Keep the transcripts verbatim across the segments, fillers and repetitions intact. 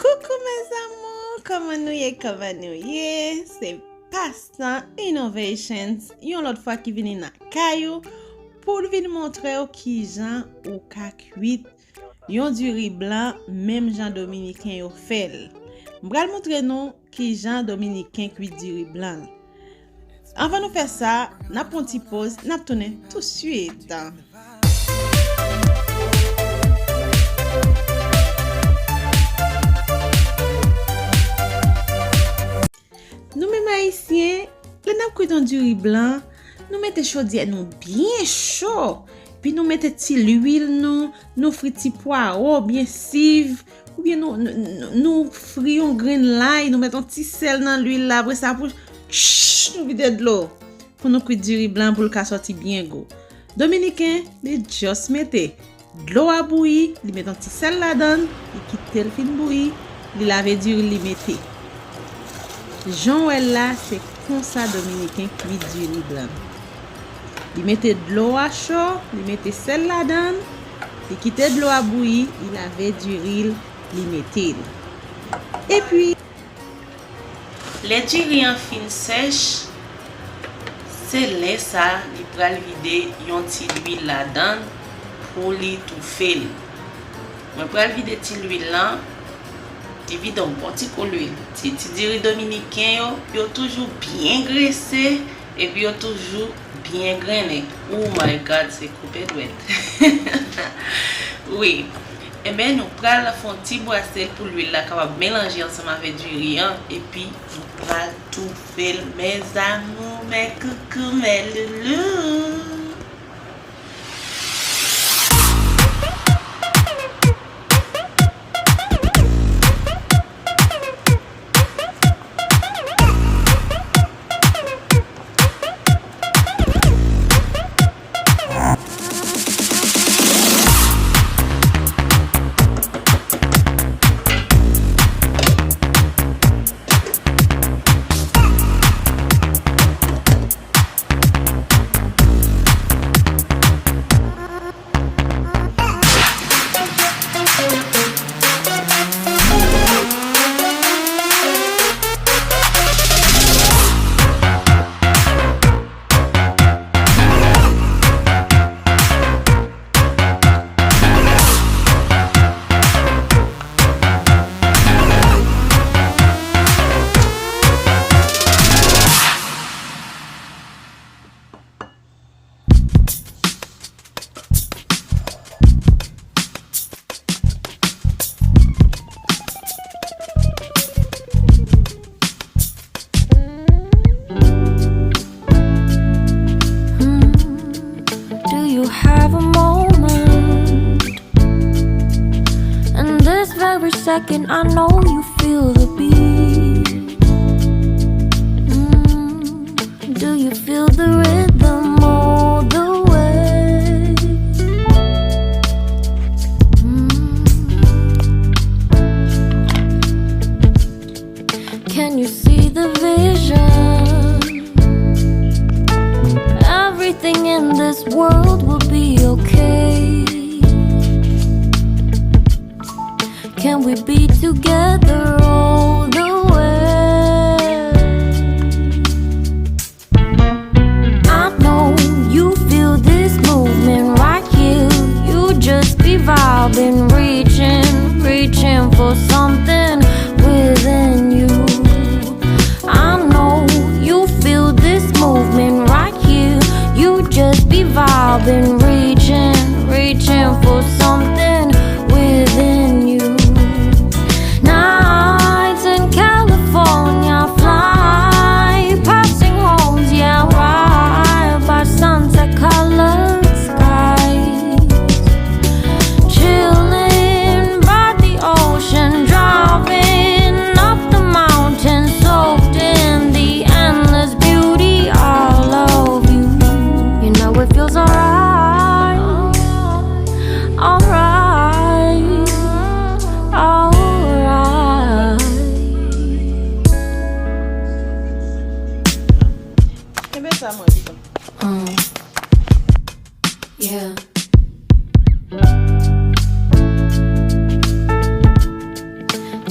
Coucou mes amours, kòman nou ye, kòman nou ye? Se Pastan Innovations, yon lòt fwa ki vini nan kay ou pou l vin montre w kijan ou ka kwit yon diri blan menm jan Dominiken yo fè l. M pral montre nou kijan Dominiken kwit diri blan l. Anvan nou fè sa, n ap pran yon ti poz, n ap tounen tousuit. Nou menm Ayisyen, lè n ap kwit yon diri blan, nou mete chodyè nou byen cho, epi nou mete ti lwil nou, nou fri ti pwawo byen siv, oubyen nou, nou, nou, nou fri yon grenn lay, nou met yon ti sèl nan lwil la, apre sa pou, tch, nou vide dlo pou nou kwit diri blan pou l ka sòti byen gou. Dominiken, li just mete dlo a bouyi, li met yon ti sèl ladan l, li kite l fin bouyi, li lave diri l, li mete. Jan w wè l la, se konsa Dominiken kwit diri blan l. Li mete dlo a cho, li mete sèl ladan l, li kite dlo a bouyi, li lave diri l, li mete l. Epi, lè diri an fin sèch, se lè sa a li pral vide yon ti lwil ladan l pou li toufe l. Mwen pral vide ti lwil lan, li vide yon bon ti kou lwil. Ti, ti diri dominiken yo, yo toujou byen grese, epi yo toujou byen grennen. Oh my God, se koupe dwèt. Wi. Enben, nou pral fè yon ti brase l pou lwil la kapab melanje ansanm avèk diri an, epi nou pral toufe l, mes amours, mes coucous, mes loulous. Do you have a moment? In this very second, I know you feel the beat. Mm. Do you feel the rhythm all the way? Mm. Can you see the vision? Everything in this world will be okay. Can we be together all the way? I know you feel this movement right here. You just be vibing, reaching, reaching for something within you. I know you feel this movement right here. You just be vibing, reaching, reaching for something within you. Nights in California, fly passing homes, yeah, right by sunset, colored skies. Chilling by the ocean, driving up the mountain, soaked in the endless beauty all of you. You know it feels alright.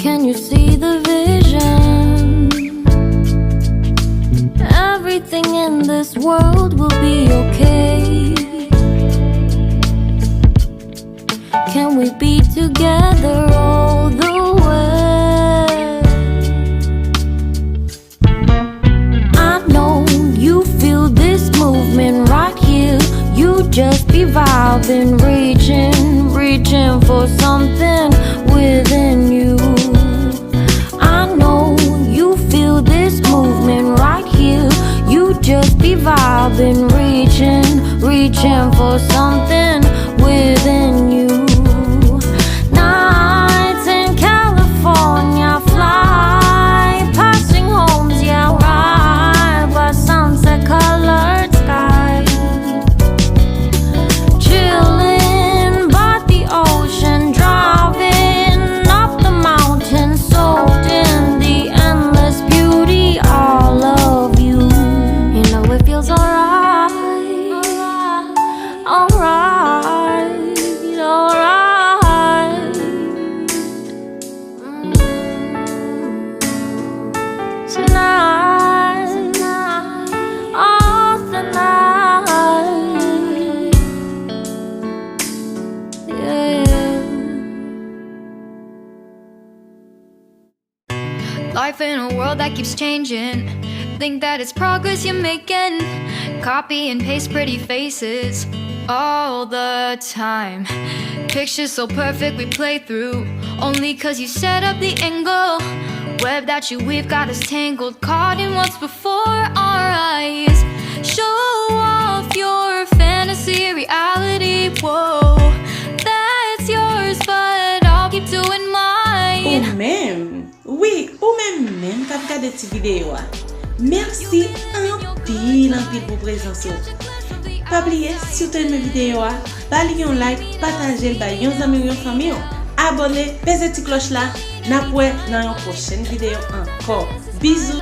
Can you see the vision? Everything in this world will be okay. Can we be together all the way? I know you feel this movement right here. You just be vibing, reaching, reaching for something within you. I know you feel this movement right here. You just be vibing, reaching, reaching for something within you. Nights in California, fly passing homes, yeah, right by sunset, colored sky. Chilling by the ocean, driving up the mountain, soaked in the endless beauty all of you. You know it feels alright, alright, alright. Mm. Tonight, oh, tonight, yeah. Life in a world that keeps changing. Think that it's progress you're making. Copy and paste pretty faces all the time. Pictures so perfect we play through. Only 'cause you set up the angle. Web that you weave got us tangled. Caught in what's before our eyes. Show off your fantasy reality. Whoa, that's yours, but I'll keep doing mine. Ou menm? Wi, ou menm menm k ap gade ti videyo a. Mèsi anpil, anpil pou prezans ou. Pa bliye, si w te renmen videyo a, ba li yon like, pataje l bay yon zanmi w, yon fanmi w. Abòne, peze ti klòch la. N ap wè nan yon pwochèn videyo ankò. Bizou!